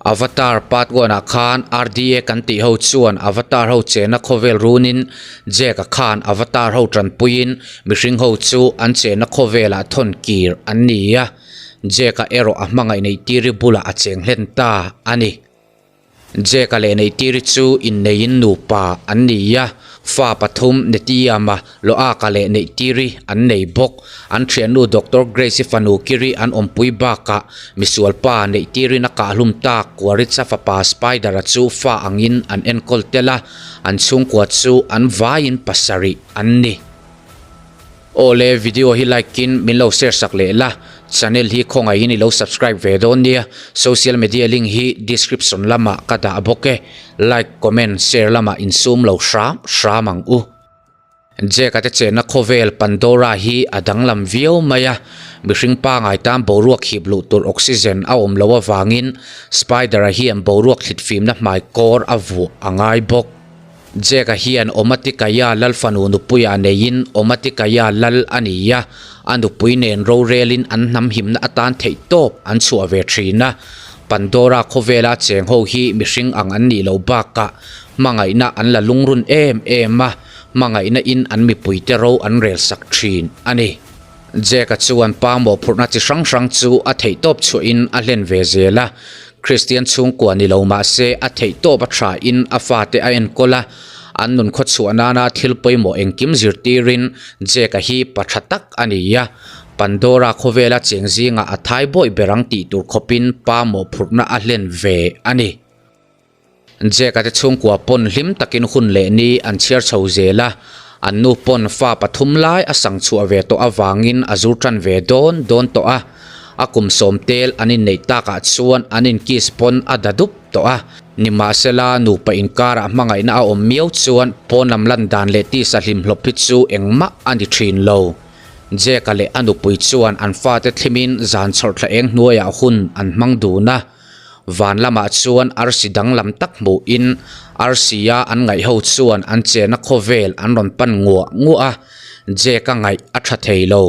Avatar Part One ah khan RDA kan tih ho chuan Avatar ho chenna khawvel runin Jack-a khan Avatar ho tanpuiin mihring ho chu an chenna khawvelah thawn kir an ni a, Jack-a erawh a hmangaih Neihtiri bulah a cheng hlen ta a ni. Jack-a leh Neihtiri chu inneiin nupa an ni a, fa pathum Netiama, Loaka leh Neihtiri an nei bawk. An thiannu Doctor Grace-i fanu Kiri an awmpui bakah misualpa Neihtirin a kahhlum tak Kuaritsa fapa Spider-a chu fa angin an enkawl tel a, an chhungkua chu an vaiin pasarih an ni. Awle video hi like in min lo share sak leh la, channel hi khawngaihin i lo subscribe ve dawn nia, social media link hi description lamah ka dah bawk e, like, comment, share lamah insum lo hram hram ang u. Jack-a te chenna khawvel Pandora hi a danglam viau mai a, mihring pangai tan boruak hip luh tur oxygen a awm loh avangin Spider-a hian boruak thlit fimna hmai kawr a vuah a ngai bawk. Jack-a hian Omatikaya lal fanu nupuiah neiin Omatikaya lal a ni a, a nupui nen rorelin an hnam himna atan theihtawp an chhuah ve thin a. Pandora khawvela cheng ho hi mihring ang an nih loh bakah hmangaihna an la lungrun em em a, hmangaihna in an mipuite ro an rel sak thin a ni. Jack-a chuan pa mawhphurhna chi hrang hrang chu a theihtawp chhuahin a hlen ve zel a, Kristian chhungkua ni lo mah se a theihtawp a tha in a fate a enkawl a, an nun khawchhuah nana thil pawimawh engkim zirtirin Jack-a hi pa tha tak a ni a, Pandora khawvela cheng zingah a thai bawih ber ang tih tur khawpin pa mawhphurhna a hlen ve a ni. Jack-a te chhungkua pawn hlim takin hun leh ni an chhiar chho zel a, an nu pawn fa pathum lai a sang chhuah ve tawh avangin a zur tan ve dawn dawn tawh a, a kum sawm tel an inneih takah chuan an inkiss pawn a da dup tawh a, nimahsela nupa inkarah hmangaihna a awm miau chuan pawn lam lan dan leh tisa hlimhlawp hi chu engmah a ni thin lo. Jack-a leh a nupui chuan an fate thlimin zan chhawrhthla eng hnuaiah hun an hmang dun a. Van lamah chuan arsi danglam tak hmuhin arsia an ngaih ho chuan an chenna khawvel an rawn pan nguah nguah a, Jack-a ngaih a tha thei lo.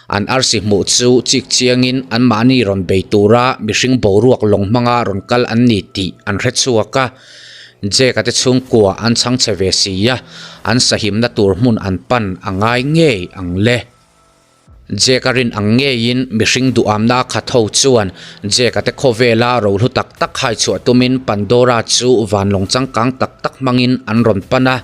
An arsi hmuh chu chik chiangin anmahni rawn bei tura mihring boruak lawng hmanga rawn kal an ni tih an hre chhuak a. Jack-a te chhungkua an chhangchhe ve si a, an sahimna tur hmun an pan a ngai ngei ang le. Jack-a rin ang ngeiin mihring duhamna a khat ho chuan Jack-a te khawvela rohlu tak tak hai chhuah tumin Pandora chu vanlawng changkang tak tak hmangin an rawn pan a.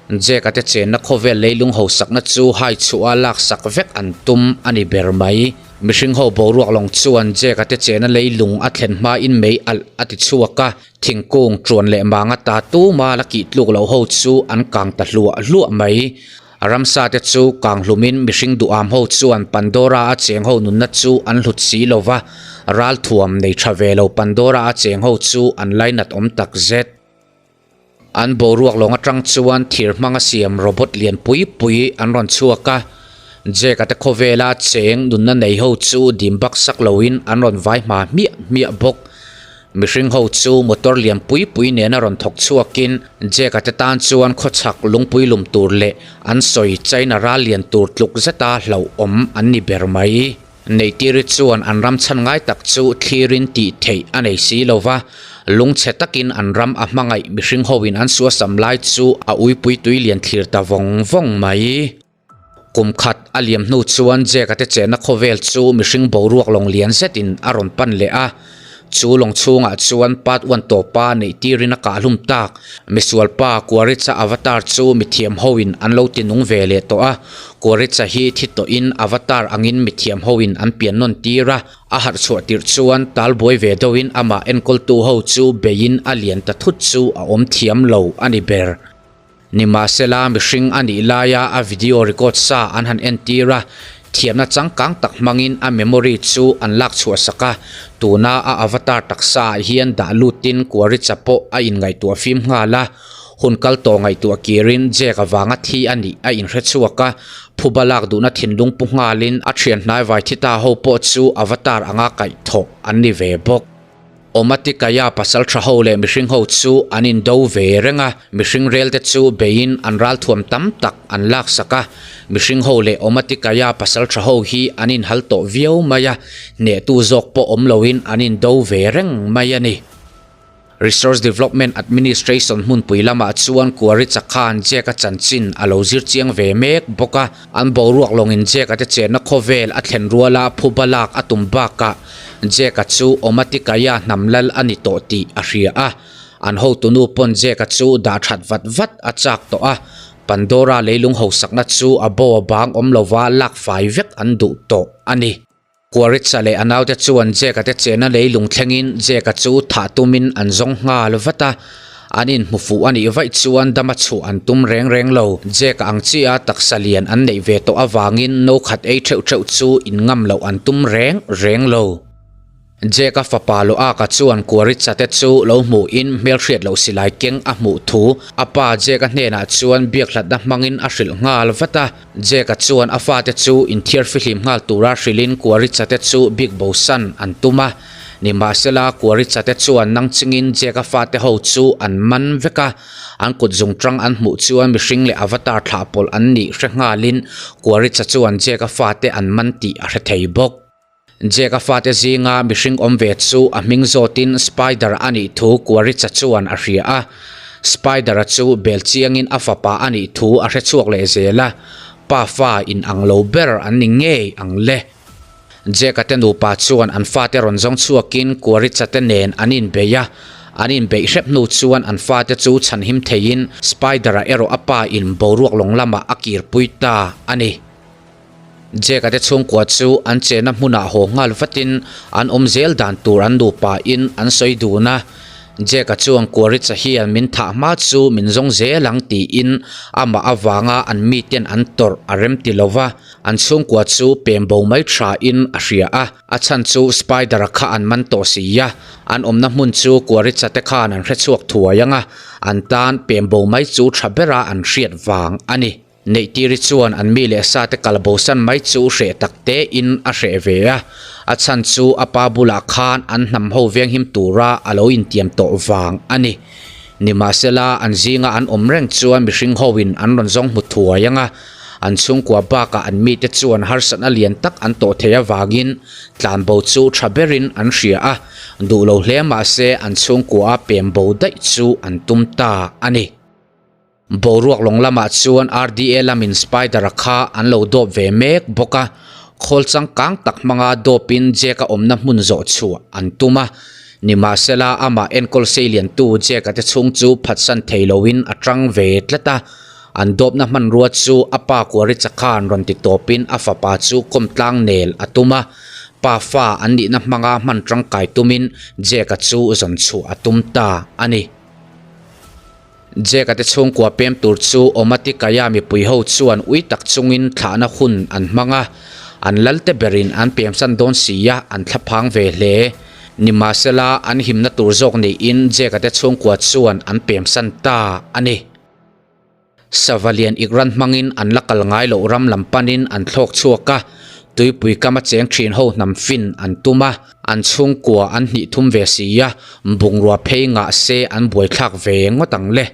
Jack-a te chenna khawvel leilung hosakna chu hai chhuah a laksak vek an tum a ni ber mai. Mihring ho boruak lawng chuan Jack-a te chenna leilung a thlen hmain mei alh a ti chhuak a, thingkung ṭuan leh manga ta tuma la kih tluk loh ho chu an kang ta hluah hluah mai. A ramsa te chu kanghlum-in mihring duham ho chuan Pandora a cheng ho nunna chu an hlut si lo va, ralthuam nei tha ve lo Pandora a cheng ho chu an lainat awm tak zet. An boruak lawng atang chuan thir hmanga siam robot lian pui pui an rawn chhuak a, Jack-a te khawvela cheng nunna nei ho chu dim bak sak loin an rawn vai hma hmiah hmiah bawk. Mihring ho chu motor lian pui pui nena rawn thawk chhuakin Jack-a te tan chuan khawchhak lungpui lum tur leh an sawi China ral lian tur tluk zeta hlauhawm an ni ber mai. Neihtiri chuan an ram chhan ngai tak chu thlirin tih theih a nei si lo va, lungchhe takin an ram a hmangaih mihring hoin an suasam lai chu a uipui tui lian thlir ta vawng vawng mai. Kum khat a liam hnu chuan Jack-a te chenna khawvel chu mihring boruak lawng lian zetin a rawn pan leh a. Chu lawng chhungah chuan Part One tawpa neih tirin a kahhlum tak. Misualpa Quaritch-a avatar chu mithiam hoin an lo ti nung ve leh tawh a. Quaritch-a hi thi tawhin avatar angin mithiam hoin an pian nawn tir a. A harh chhuah tirh chuan talbuai ve deuhin amah enkawltu ho chu beiin a lian ta thut chu a awm thiam lo a ni ber. Nimahsela, mihring a nih laia a video record sa an han entir a, thiamna changkang tak hmangin a memory chu an lak chhuah sak a, tuna a avatar taksa ah hian dah lutin Kuaritsa pawh a inngaihtuah fim nghal a, hun kal tawh ngaihtuah kirin Jack avanga thi a nih a inhre chhuak a, phuba lak duhna thinlung pu nghalin a thian hnaivai thi ta ho pawh chu avatar anga kaihthawh an ni ve bawk. Omatikaya pasal tha ho leh mihring ho chu an indo ve reng a, mihring rel te chu beiin an ralthuam tam tak an laksak a, mihring ho leh Omatikaya pasal tha ho hi an inhal tawh viau mai a, hnehtu zawk pawh awm loin an indo ve reng mai a ni. Resource Development Administration hmunpui lamah chuan Kuaritsa khan Jack-a chanchin a lo zir chiang ve mek bawk a. An boruak lawngin Jack-a te chenna khawvel a thlen ruala phuba lak a tum bakah Jack-a chu Omatikaya hnam lal a ni tawh tih a hria a. An hotunu pawn Jack-a chu dah that vat vat a chak tawh a. Pandora leilung hausakna chu a bo a bang awm lova lak fai vek an duh tawh a ni. Kuaritsa leh a naute chuan Jack-a te chenna leilung thlengin Jack-a chu thah tumin an zawng nghal vat a. An inhmu fuh a nih vaih chuan dama chhuah an tum reng reng lo. Jack-a ang chiah taksa lian an neih ve tawh avangin no khat ei theuh theuh chu inngam loh an tum reng reng lo. Jack-a fapa Loaka chuan Kuaritsa te chu lo hmuhin hmelhriat loh silai keng a hmuh thu a pa Jack-a hnenah chuan biakhlatna hmangin a hrilh nghal vat a. Jack-a chuan a fate chu inthiar fihlim nghal tura hrilhin Kuaritsa te chu bik bosan an tum a. Nimahsela, Kuaritsa te chuan nang chingin Jack-a fate ho chu an man vek a. An kut zungtang an hmuh chuan mihring leh avatar thlah pawlh an nih hre nghalin Kuaritsa chuan Jack-a fate an man tih a hre thei bawk. Jack-a fate zinga mihring awm ve chu a hming zawtin Spider a nih thu Kuaritsa chuan a hria a. Spider-a chu bel chiangin a fapa a nih thu a hre chhuak leh zel a, pa fa inang lo ber an ni ngei ang le. Jack-a te nupa chuan an fate rawn zawng chhuakin Kuaritsa te nen an inbei a, an inbeih hrep hnu chuan an fate chu chhanhim theiin Spider-a erawh a pa in boruak lawng lamah a kirpui ta a ni. Jack-a te chhungkua chu an chenna hmunah haw nghal vatin an awm zel dan tur an nupa in an sawi dun a. Jack-a chuan Kuaritsa hian min thah hma chu min zawng zel ang tiin amah avanga an miten an tawrh a rem ti lo va, an chhungkua chu pem bo mai tha in a hria a. A chhan chu Spider-a kha an man tawh si a, an awmna hmun chu Kuaritsa te khan an hrechhuak thuai ang a, an tan pem bo mai chu tha bera an hriat vang a ni. Neihtiri chuan an mi leh sa te kal bosan mai chu hreh tak te in a hreh ve a, a chhan chu a pa bulah khan an hnam ho venghim tura a lo intiam tawh vang a ni. Nimahsela an zinga an awm reng chuan mihring ho in an rawn zawng hmu thuai ang a, an chhungkua bakah an mite chuan harsatna lian tak an tawh thei avangin tlanbo chu tha berin an hria a, duh lo hle mahse an chhungkua a pem bo daih chu an tum ta a ni. Boruak lawng lamah chuan RDA lamin Spider-a kha an lo dawp ve mek bawk a, khawl changkang tak hmanga dawpin Jack-a awmna hmun zawh chhuah an tum a. Nimahsela, amah enkawl seiliantu Jack-a te chhung chu phatsan thei loin a tang ve tlat a. An dawpna hmanrua chu a pa Kuaritsa khan rawn ti tawpin a fapa chu kawmtlang nel a tum a. Pa fa an nihna hmanga hman tangkai tumin Jack-a chu zawn chhuah a tum ta a ni. Jack-a te chhungkua pem tur chu Omatikaya mipui ho chuan ui tak chungin thlahna hun an hmang a, an lalte berin an pemsan dawn si a, an thlaphang ve hle. Nimahsela, an himna tur zawk niin Jack-a te chhungkua chuan an pemsan ta a ni. Sava lian ikran hmangin an la kal ngai loh ram lam panin an thlawk chhuak a, tuipui kama cheng thin ho hnam fin an tum a, an chhungkua an hnih thum ve si a, bungrua phei ngah se an buaithlak ve ngawt ang le.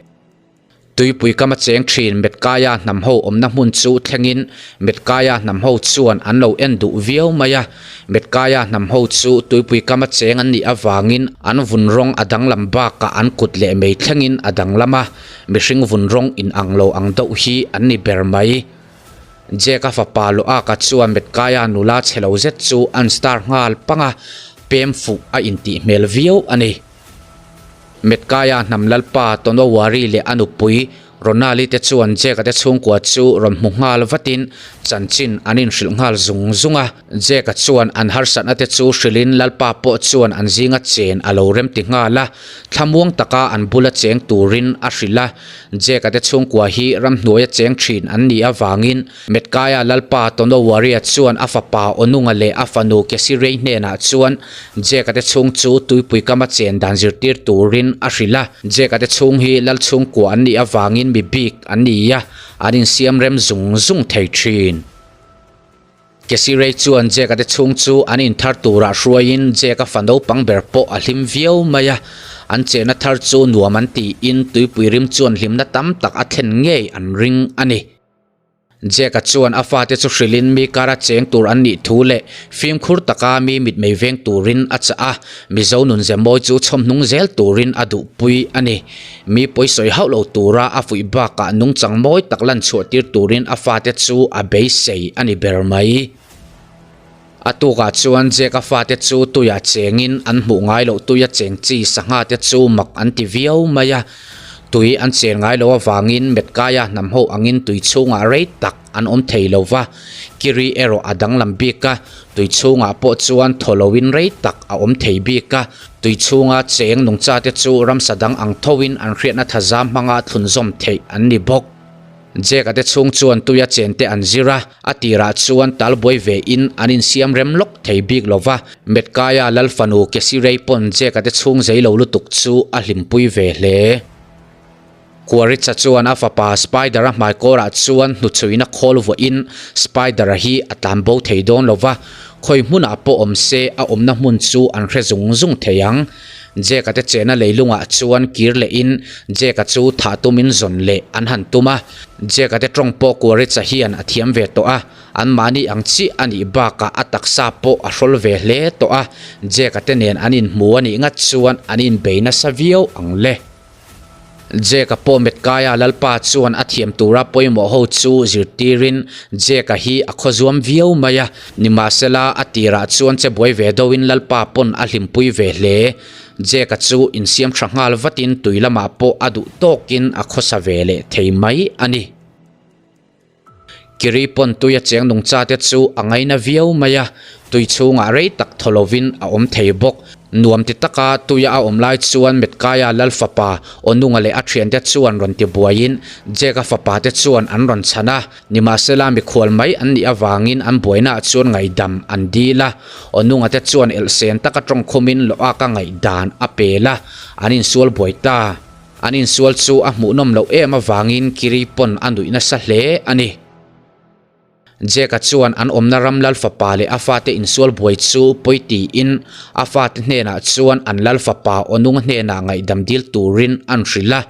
Tuipui kama cheng thin Metkaia hnam ho awmna hmun chu thlengin Metkaia hnam ho chuan an lo en duh viau mai a, Metkaia hnam ho chu tuipui kama cheng an nih avangin an vun rawng a danglam bakah an kut leh mei thlengin a danglam a, Mihring vun rawng in ang lo ang deuh hi an ni ber mai. Jack-a fapa Loaka chuan Metkaia nula chhe lo zet chu an star nghal pang a, pem fuh a intih hmel viau a ni. Metkaia hnam lalpa Tonowari leh a nupui Ronali te chuan Jack-a te chhungkua chu rawn hmu nghal vatin chanchin an inhrilh nghal zung zung a. Jack-a chuan an harsatna te chu hrilhin lalpa pawh chuan an zinga chen a lo remti nghal a. Thlamuang taka an bula cheng turin a hrilh a, Jack-a te chhungkua hi ramhnuaia cheng thin an nih avangin Metkaia lalpa Tonowaria chuan a fapa Onunga leh a fanu Kesirei hnenah chuan Jack-a te chhung chu tuipui kama chen dan zirtir turin a hrilh a. Jack-a te chhung hi lal chhungkua an nih avangin mi bik an ni a, an insiam rem zung zung thei thin. Kesirei chuan Jack-a te chhung chu an inthar turah hruaiin Jack-a fa naupang ber pawh a hlim viau mai a, an chenna thar chu nuam an tiin tuipui rim chuan hlimna tam tak a thlen ngei an ring a ni. Jack-a chuan a fate chu hrilhin mi kara cheng tur an nih thu leh fimkhur taka mi mitmei veng turin a chah a, Mizo nunze mawi chu chhawmhnung zel turin a duhpui a ni. Mi pawisawi hauh lo tura a fuih bakah nungchang mawi tak lan chhuah tir turin a fate chu a beisei a ni ber mai. A tukah chuan Jack-a fate chu tuiah chengin an hmuh ngai loh tuia cheng chi sangha te chu mak an ti viau mai a. Tui an chen ngai loh avangin Metkaia hnam ho angin tui chhungah rei tak an awm thei lo va, Kiri erawh a danglam bik a, tui chhungah pawh chuan thaw loin rei tak a awm thei bik a. Tui chhunga cheng nungchate chu ramsa dang ang thoin an hriatna thazam hmanga thlunzawm theih an ni bawk. Jack-a te chhung chuan tuia chen te an zir a, a tirah chuan tal buai ve in an insiam rem lawk thei bik lo va. Metkaia lal fanu Kesirei pawn Jack-a te chhung zei lo lutuk chu a hlimpui ve hle. Kuaritsa chuan a fapa Spider-a hmaikawrah chuan hnuchhuina khawl vuahin Spider-a hi a tlan bo thei dawn lo va, khawi hmunah pawh awm se a awmna hmun chu an hre zung zung thei ang. Jack-a te chena leilungah chuan kir lehin Jack-a chu thah tumin zawn leh an han tum a. Jack-a te tawng pawh Kuaritsa hian a thiam ve tawh a, anmahni ang chiah a nih bakah a taksa pawh a hrawl ve hle tawh a, Jack-a te nen an inhmu a nih ngat chuan an inbei nasa viau ang le. Jack-a pawh Metkaia Lalpa chuan a thiam tura pawimawh ho chu zirtirin Jack-a hi a khawzuam viau mai a, nimahsela a tirah chuan che buai ve deuhin Lalpa pawn a hlimpui ve hle. Jack-a chu insiam tha nghal vatin tui lamah pawh a duh tawkin a khawsa ve leh thei mai a ni. Kiri pawn tui a cheng nungcha te chu a ngaina viau mai a, tui chhungah rei tak thaw lovin a awm thei bawk. Nuam ti taka tuia a awm lai chuan Metkaia lal fapa Onunga leh a thiante chuan rawn ti buaiin Jack-a fapa te chuan an rawn chhan a, nimahsela mikhual mai an nih avangin an buainaah chuan ngaihdam an dil a. Onunga te chuan elhsen taka tawngkhumin Loaka ngaihdan a pel a, an insual buai ta. An insual chu a hmuhnawm loh em avangin Kiri pawn a nuih nasa hle a ni. Jack-a chuan an awmna ram lal fapa leh a fate insual buai chu pawi tiin a fate hnenah chuan an lal fapa Onunga hnenah ngaihdam dil turin an hrilh a.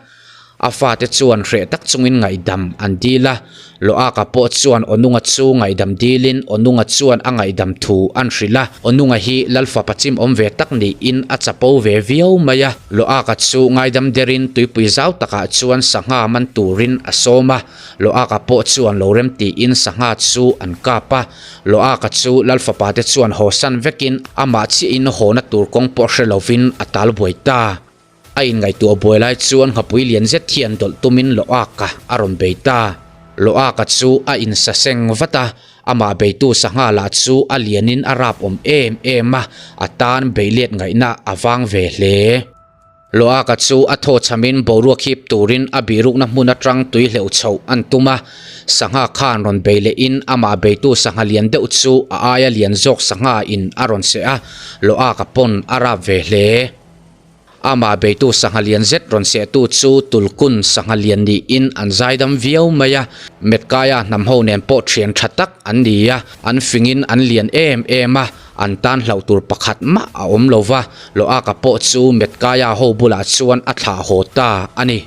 A fate chuan hreh tak chungin ngaihdam an dil a. Loaka pawh chuan Onunga chu ngaihdam dilin Onunga chuan a ngaihdam thu an hrilh a. Onunga hi Lalfapa chimawm ve tak niin a chapo ve viau mai a. Loaka chu ngaidam derin tuipui zau takah chuan sangha man turin a sawm a. Loaka pawh chuan lo rem tiin sangha chu an kap a. Loaka chu Lalfapa te chuan hawsan vekin amah chiahin hawna tur kawng pawh hre lovin a talbuai ta. A inngaihtuah buai lai chuan nghapui lian zet hian dawlh tumin Loaka a rawn bei ta. Loaka chu a insaseng vat a, amah beitu sangha lah chu a lianin a rap awm em em a, a tan bei let ngaihna a vang ve hle. Loaka chu a thaw chhamin boruak hip turin a bihrukna hmun atang tui hleuh chhoh an tum a, sangha khan rawn bei lehin amah beitu sangha lian deuh chu a aia lian zawk sangha in a rawn seh a, Loaka pawn a rap ve hle. Amah beitu sangha lian zet rawn sehtu chu Tulkun sangha lian niin an zaidam viau mai a, Metkaia hnam ho nen pawh thian tha tak an ni a, an fingin an lian em em a, an tan hlauh tur pakhat mah a awm lo va, Loaka pawh chu Metkaia ho bulah chuan a thlah haw ta a ni.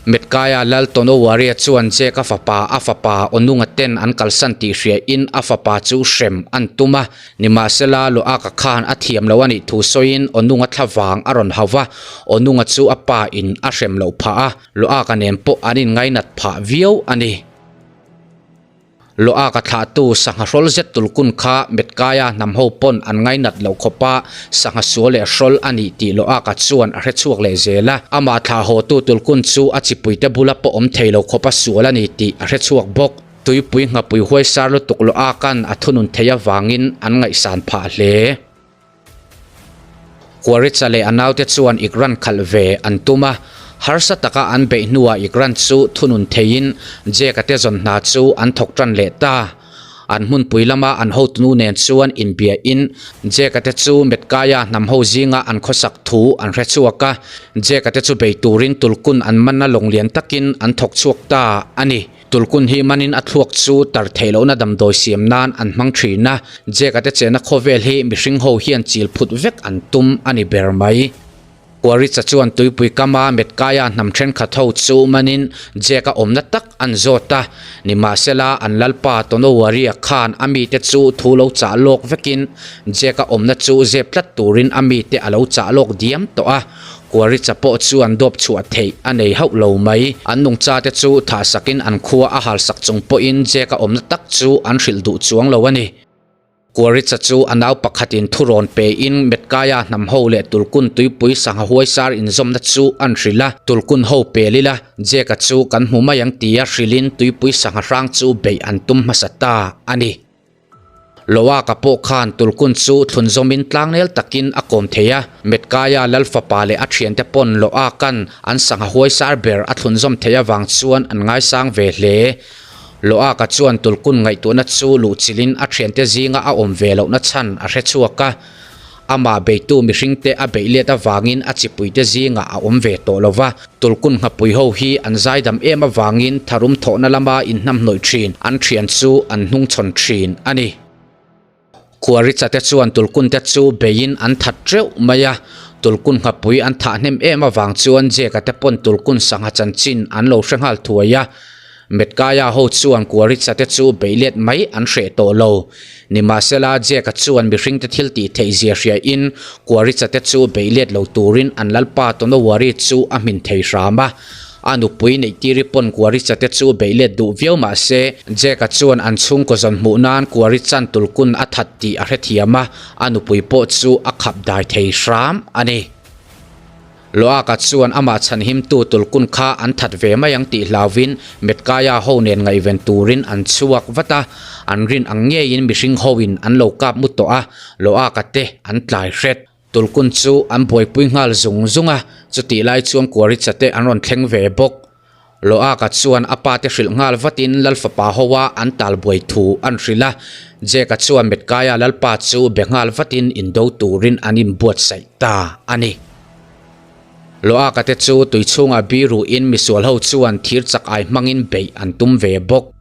Metkaia lal Tonowaria chuan Jack-a fapa a fapa Onunga ten an kalsan tih hriain a fapa chu hrem an tum a. Nimahsela, Loaka khan a thiam lo a nih thu sawiin Onunga thla vang a rawn hau va, Onunga chu a pa in a hrem loh phah a, Loaka nen pawh an inngainat phah viau a ni. Loa ka thlahtu sangha hrawl zet tulkun kha Metkaia hnam ho pawn an ngainat loh khawpa sangha sual leh hrawl a nih tih Loa ka chuan a hre chhuak leh zel a. Amah thlah hawtu tulkun chu a chipuite bula pawh awm thei lo khawpa sual a ni tih a hre chhuak bawk. Tuipui nghapui huaisar lutuk Loa kan a thunun theih avangin an ngaihsan phah hle. Kuaritsa leh a naute chuan Ikran khalh ve an tum a, harsa taka an beih hnuah Ikran chu thunun theiin Jack-a te zawn hna chu an thawk tan leh ta. An hmunpui lama an hotunu nen chuan inbiahin Jack-a te chu Metkaia hnam ho zinga an khawsak thu an hre chhuak a, Jack-a te chu bei turin tulkun an manna lawng lian takin an thawk chhuak ta a ni. Tulkun hi manin a thluak chu tar theih lohna damdawi siam nan an hmang thin a, Jack-a te chenna khawvel hi mihring ho hian chil phut vek an tum a ni ber mai. Quaritch-a chuan tuipui kama Metkaia hnam thenkhat ho chu manin Jake-a awmna tak an zawt a, nimahsela an lalpa Tonowari-a khan a mite chu thu lo chah lawk vekin Jake-a awmna chu zep tlat turin a mite a lo chah lawk diam tawh a, Quaritch-a pawh chuan dawp chhuah theih a nei hauh lo mai. An nungchate chu thahsakin an khua a halsak chung pawhin Jake-a awmna tak chu an hrilh duh chuang lo a ni. Quaritch-a chu a nau pakhatin thurawn pein Metkaia hnam ho leh Tulkun tuipui sangha huaisar inzawmna chu an hrilh a, Tulkun ho pel ila, Jake-a chu kan hmu mai ang tia hrilhin tuipui sangha hrang chu beih an tum hmasa ta a ni. Loaka pawh khan Tulkun chu thlunzawmin tlangnel takin a kawm thei a, Metkaia lal fapa leh a thiante pawn Loaka'n an sangha huaisar ber a thlunzawm theih avang chuan an ngaisang ve hle. Loaka chuan Tulkun ngaihtuahna chu luhchilhin a thiante zinga a awm ve lohna chhan a hre chhuak a. Amah beitu mihringte a beih let avangin a chipuite zingah a awm ve tawh lo va. Tulkun nghapui ho hi an zaidam em avangin tharum thawhna lama inhnamhnawih thin an thian chu an hnungchhawn thin a ni. Khuaricha te chuan Tulkun te chu beiin an that teuh mai a, Tulkun nghapui an thah hnem em avang chuan Jeka te pawn Tulkun sangha chanchin an lo hre nghal thuai a. Metkaia ho chuan Khuaricha te chu beih let mai an hreh tawh lo. Nimahsela Jeka chuan mihring te thil tih theih zia hria in Khuaricha te chu beih let lo turin an lalpa Tonowari chu a hmin thei hram a. A nupui Neihtiri pawn Kuaricha te chu beih let duh viau mah se, Jack-a chuan an chhungkaw zawn hmuh nan Kuarichan tulkun a that tih a hrethiam a, a nupui pawh chu a khap dai thei hram a ni. Loaka chuan amah chhanhimtu tulkun kha an that ve mai ang tih hlauvin Metkaia ho nen ngaihven turin an chhuak vat a, an rin ang ngeiin mihring hoin an lo kap mu tawh a, Loaka te an tlai hret. Tulkun chu an buaipui nghal zung zung a, chutih lai chuan Kuaricha te an rawn thleng ve bawk. Loaka chuan a pa te hrilh nghal vatin Lal fapa hoa an tal buai thu an hrilh a, Jeka chuan Metkaia Lalpa chu be nghal vatin indo turin an inbuatsaih ta a ni. Loaka te chu tui chhungah biruin misual ho chuan thir chak ai hmangin beih an tum ve bawk.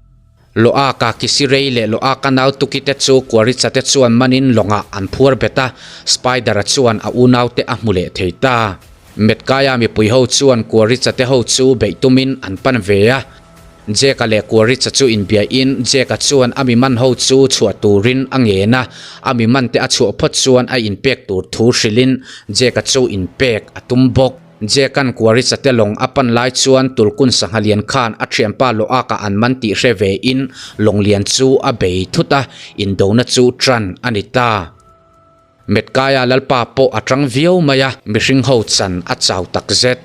Loaka Kisirei leh Loaka nau Tukite chu Kuaricha te chuan manin lawngah an phuar bet a, Spider-a chuan a unaute a hmu leh thei ta. Metkaia mipui ho chuan Kuaricha te ho chu beih tumin an pan ve a. Jeka leh Kuaricha chu inbiahin Jeka chuan a mi man ho chu chhuah turin a ngen a, a mi man te a chhuah phawt chuan a inpek tur thu hrilhin Jeka chu inpek a tum bawk. Jack-a'n Kuaricha te lawng a pan lai chuan Tulkun sangha lian khan a thianpa Loaka an man tih hre ve in lawng lian chu a bei thut a, indona chu tan a ni ta. Metkaia lalpa pawh a tang viau mai a, mihring ho chan a chau takzet.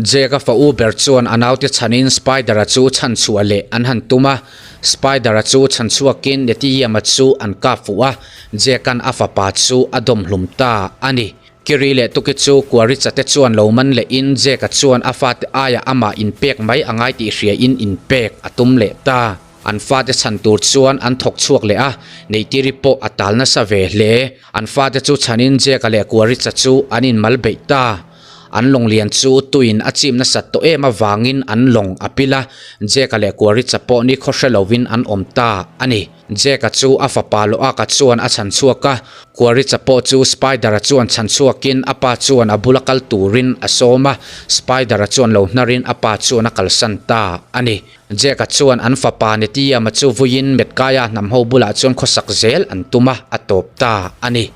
Jack-a fa u ber chuan a naute chhanin Spider-a chu chhan chhuah leh an han tum a. Spider-a chu chhan chhuakin Netiyama chu an kap fuh a, Jack-a'n a fapa chu a dawm hlum ta a ni. Kiri leh Tuki chu Kuaricha te chuan lo man lehin Jack-a chuan a fate aiah amah inpek mai a ngai tih hriain inpek a tum leh ta. An fate chhan tur chuan an thawk chhuak leh a, Neitiri pawh a tal nasa ve hle. An fate chu chhanin Jack-a leh Kuaricha chu an inmal beih ta. An lawng lian chu tuin a chim nasat tawh em avangin an lawng a pil a, Jack-a leh Kuaricha pawh ni khaw hre lovin an awm ta a ni. Jack-a chu a fapa Loaka chuan a chhan chhuak a, Kuaricha pawh chu Spider-a chuan chhan chhuakin a pa chuan a bula kal turin a sawm a, Spider-a chuan lo hnarin a pa chuan a kalsan ta a ni. Jack-a chuan an fapa Netiyama chu vuiin Metkaia hnam ho bulah chuan khawsak zel an tum a, a tawp ta a ni.